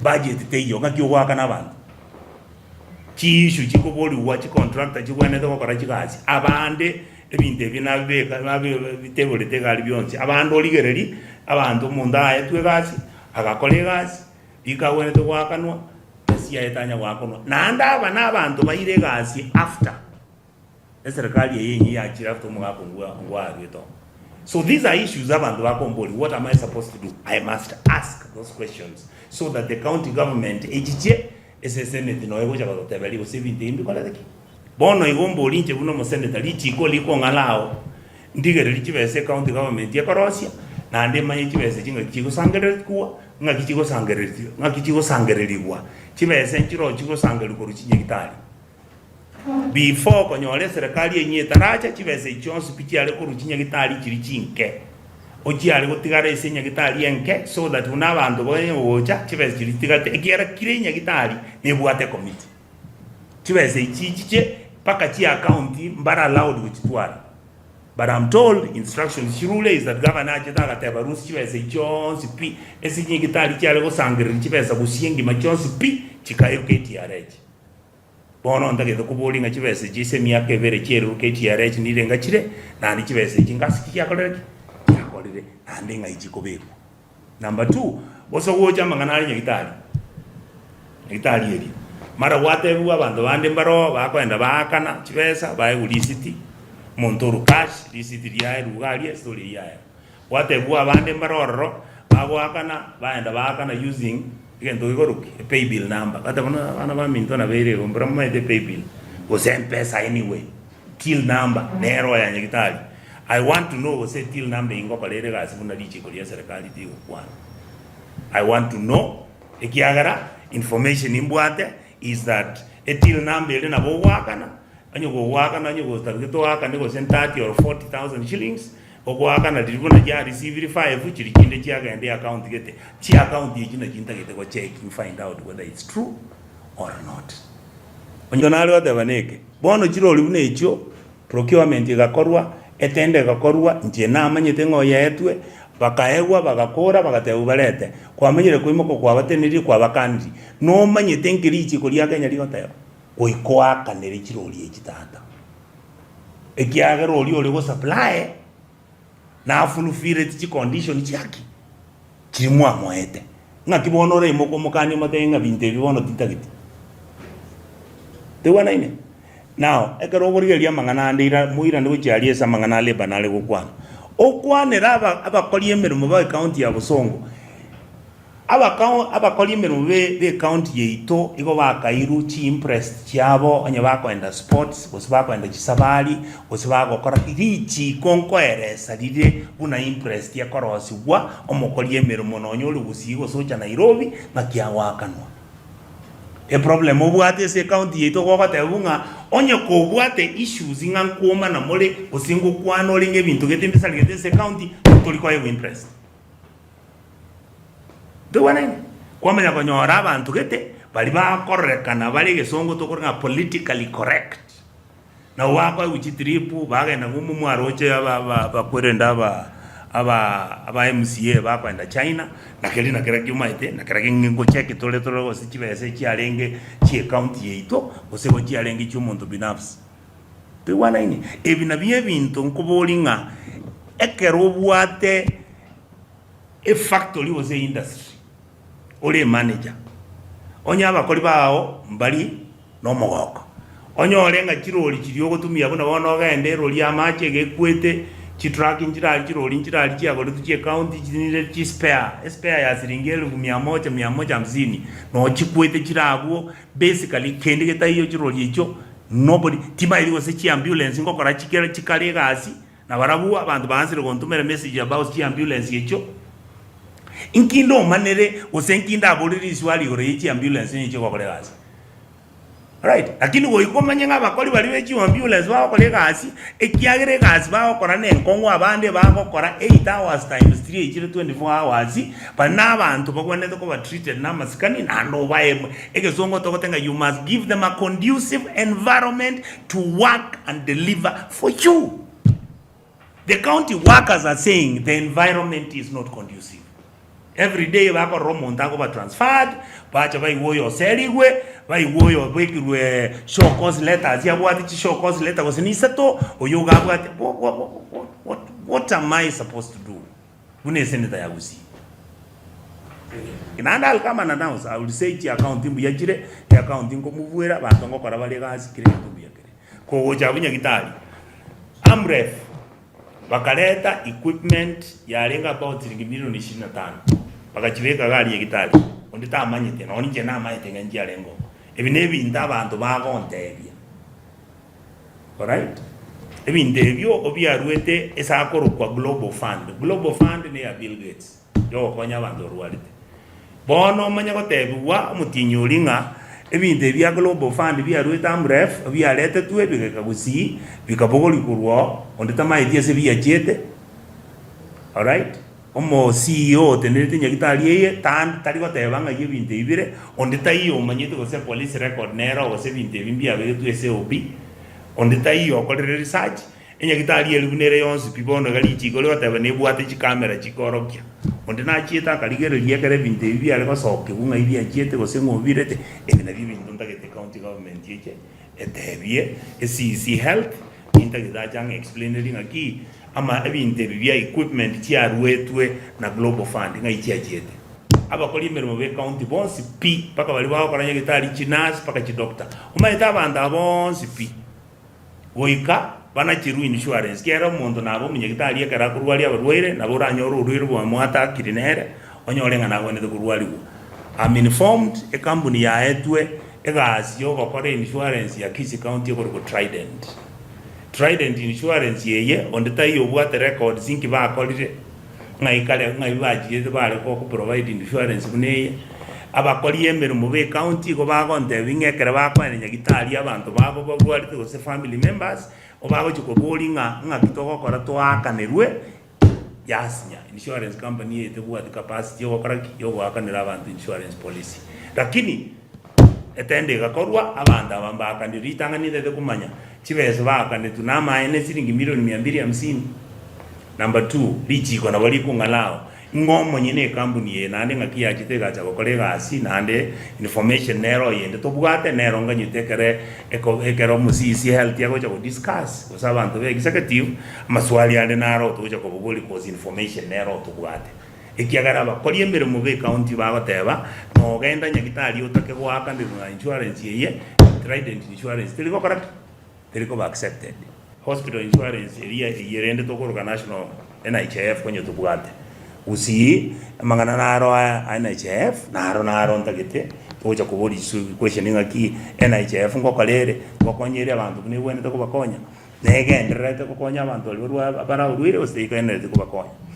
Budget teiyo, ng'aki ogoakana abanto? Chiissue chikoborigwa chicontractor chigwenerete gokora chigasi, abande ebinto ebi nabibeka nabiteborete egari bionsi, abande origereria abanto omonto aetwe egasi, agakora egasi, rika agwenerete goakanwa, esi yaye tanya goakanwa. Naende aba na abanto baire egasi after. Eserekari eye enyia yachire after omogaka ongwa ongwarwete oo. So these are issues abanto bakomboria what am I supposed to do? I must ask those questions so that the county government echiche ase esenate noyo egocha gototeberia gose ebinto ebi mbikorete ki. Bono igo mbori inche buna omosenator richiko rikong'ana ao ndigererie chibesa ecounty government ekorosia naende emanye chibesa echi ng'aki chigosangereretkwa ng'aki chigosangereretia ng'aki chigosangererigwa chibesa nchiroo chigosangererigwa korwa chinyagitari. Before konyora eserekari enyia etaracha, chibesa echi chionsi pi chiare korwa chinyagitari chiri chinke, ochiare gotigara ase enyagitari enke so that buna abanto banye gocha chibesa chiria chitigarete ekiagera kire enyagitari nebwate ecommittee. Chibesa echi chiche mpaka chiaccount mbare allowed gochitwara. But am told instructions chirure is that governor achete agateba rusia chibesa echi chionsi pi ase chinyagitari chiare gosangereria chibesa gusii engima chionsi pi chikairwa KTRH. Bono ntagete koboria ng'a chibesa echi ase emiaka ebere chi'eruruka echiare echi nirenga chire, naende chibesa echi ngase ki chiakorire ki? Chiakorire, naende ng'ai chikobekwa. Number two, gose gocha amang'ana are nyagitari, nyagitari eria, mara gwatebigwa abanto bande mbaroo bakoenda baakana chibesa baegwa risiti, omonto orwa cash, risiti riaye ruga aria estory eyio yaye. Gwatebigwa abande mbare ororo, bagoakana, baenda baakana using egento gekorokwa ki? Epaybill number. Bateba buna abana baminto nabeire igo, mbura momaete epaybill, gose mpesa anyway, till number nere oya nyagitari. I want to know gose till number eyio ngokora ere egasi buna richiko ria eserekari rigokwana. I want to know ekiagera information nimbwate is that etill number ere nabo ogoakana, onye gogoakana onye gotagete oakane gose 30 or 40,000 shillings, Ogoakana riria buna chiarisiviri five chiria chinde chiagenda eaccount gete, chiaccount echio nachio ntagete go check find out whether it's true or not. Onye nare goteba neke, bono chirori buna echio procurement egakorwa, etender egakorwa, inche namanyete ng'a oyaetwe, bakaegwa bagakora bagatebiwa barete, kwamanyire koimoka kwabatenenirie kwabakaniri, nomanyete nki richiko ria Kenya rigoteba? Goika oakanere chirori echi tata. Ekiagera oria ore gosupply nafulfilleti chicondition chiaki? Chiria mwamoete. Ng'aki bono oraimoke omokanie omotebie ng'a binto ebi bono tintageti? Toigwanaine? Now, ekero okorigereria amang'ana ande ira moirane gochia aria ase amang'ana a labour nare gokwana. Okwanere aba abakori emeremo ba ecounty ya Bosongo, Abakao abakori emeremo be b'ecounty yaito igo bakairwe chiimprest chiabo onye bakoenda sports, gose bakoenda chisabari, gose bagokora ki, richiiko nkoeresa rire buna imprest ekorosigwa omokori emeremo nonya ore Gusii gose ocha Nairobi ng'aki agoakanwa. Eproblem obwate ase ecounty yaito gogoteba ng'a onye kobwate issues ng'a nkwomana more gose ngokwana ore ng'a ebinto gete mbisarigete ase ecounty, tori koegwa imprest. Ntobwanaine? Kwamanya konyora abanto gete baria bakororekana bare egesongo tokore ng'a politically correct. Nabo bakoegwa chitrip bagenda ng'umbu mwaroche aba aba abakwerende aba aba aba MCA bakoenda China, na keria na keria kiomanyete, na keria kenge ngocheki tore tore gose chibesa echiarenge chie ecounty yaito, gose igo chiarenge chia omonto binafsi. Toigwanaine? Ebi nabio ebinto nkoboria ng'a ekero obwate efactory gose eindustry, ore emanager, onye abakori bao mbari nomogoko, onyore ng'a chirori chiria ogotumia buna bono ogende erori ya amache iga ekwete, chitruck nchirari chirori nchirari chiagoretwe chia ecounty chire chispare, espare ya siringi elfu mia moja, mia moja hamsini, noo chikwete chire abwo, basically kende getaiyo chirori echio nobody, timaeti gose chiambulance ngokora chikere chikare egasi, Na barabwo abanto baansire gontomera message about chiambulance echio, inki ndomanere gose inki ndabore riswali igoro ye chiambulance onye chigokora egasi? Right, lakini goika omanye ng'a abakori baria be chiambulance bagokora egasi, ekiagera egasi bagokora nenkong'u abande bagokora 8 hours times 3 echire 24 hours, baria na abanto bagwenerete koba treated na amasikani naende obae egesongo togoteba ng'a you must give them a conducive environment to work and deliver for you. The county workers are saying the environment is not conducive. Everyday bakorora omonto akoba transferred, bacha baigwa oyo oserigwe, baigwa oyo obekirwe show cause letters abwate chi show cause letter gose na isato, oyo iga abwate what what am I supposed to do buna esenator ya Gusii? Naende I'll come and announce, I will say chiaccount mbuya chire, chiaccount nkomobuera, abanto ngokora bare egasi kera egento mbuya kere. Kogocha abwo nyagitari, Amref Bakareta equipment yarenge about chiringi milioni ishirini na tano, bagachibeka iga aria egitari, onde tamanyete, nonya inche namanyete ng'a nchiarenge oo. Ebi nebinto abanto bagontebia, alright? Ebinto ebio obiaruete ase akorokwa Global Fund. Global Fund neya Bill Gates. yogokonya abanto barwarete. Bono omanye gotebigwa omotienyi oria ng'a ebinto ebi bia Global Fund biaruete Amref biaretetwe bigaika gusii bikabogorigwa korwa oo, onde tamaeti ase biachiete, alright? Omo CEO otenerete nyagitari eye tan tari goteba ng'ai ebinto ebi bire, onde taiyo omanyete gose police record nere oo gose ebinto ebi mbiabegetwe ase OB, onde taiyo okorire research. Enyagitari eria buna ere yonsi pi bono iga richiiko rigoteba nebwate chikamera chikorokia. Onde nachiete akarigereria ekero ebinto ebi biare gosokigwa ng'ai biachiete gose ng'o obirete, ebi nabio ebinto ntagete county government eche etebie eCEC health nintagete ache ang'e explainerie ng'aki ama ebinto ebi bia equipment chiaruetwe na global fund ng'ai chiachiete. Abakori emeremo be county bonsi pi mpaka baria bagokora nyagitari chinurse mpaka chidoctor. Omanyete abanto aba bonsi pi. Goika banacherwe insurance, kera omonto nabe omonyagitari ekero akorwaria abarwaire, nabo oranyore orwaire bwamwatakire nere, onyore ng'a nagwenerete korwarigwa. I'm informed ekampuni yaetwe egasi yogokora insurance ya Kisii County ekorokwa Trident. Trident insurance eye onde taiyo obwate records inki bakorire, ng'ai kare ng'ai bachiete bare go provide insurance buna eye. Abakori emeremo be county igo bagontebia ng'a ekero bakoenda nyagitari abanto babo barwarete gose family members, obagochia koboria ng'a ng'aki togokora toakanerwe yasinya. Insurance company eye tebwati capacity yogokora ki? Yogoakanera abanto insurance policy. Lakini etende egakorwa abanto aba mbaakanire ritang'ani ntagete komanya chibesa baakanetwe namaene siringi milioni mia mbili hamsini. Number two, richiiko nabo rikong'ana ao, ng'a omonyene ekampuni eye naende ng'aki yachete egacha gokora egasi naende information nere oyende tobwate nero nganyete ekere eko ekero omo CEC health agocha go discuss gose abanto be executive amaswali ande naro togocha kobogoria cause information nero tobwate. Ekiagera abakori emeremo be ecounty bagoteba nogenda nyagitari otake goakanerwa na insurance eye, Trident insurance teri gokora ki? Teri koba accepted. Hospital insurance eria eyio rende tokoroka national NHIF konya tobwate. Gusii amang'ana naro aya a NHIF naro naro ntagete togocha koboria chisu question ng'aki NHIF ngokora ere, ngokonya ere abanto buna ebwenerete kobakonya, negendererete gokonya abanto baria barwa baraorwaire gose teikoenereti kobakonya.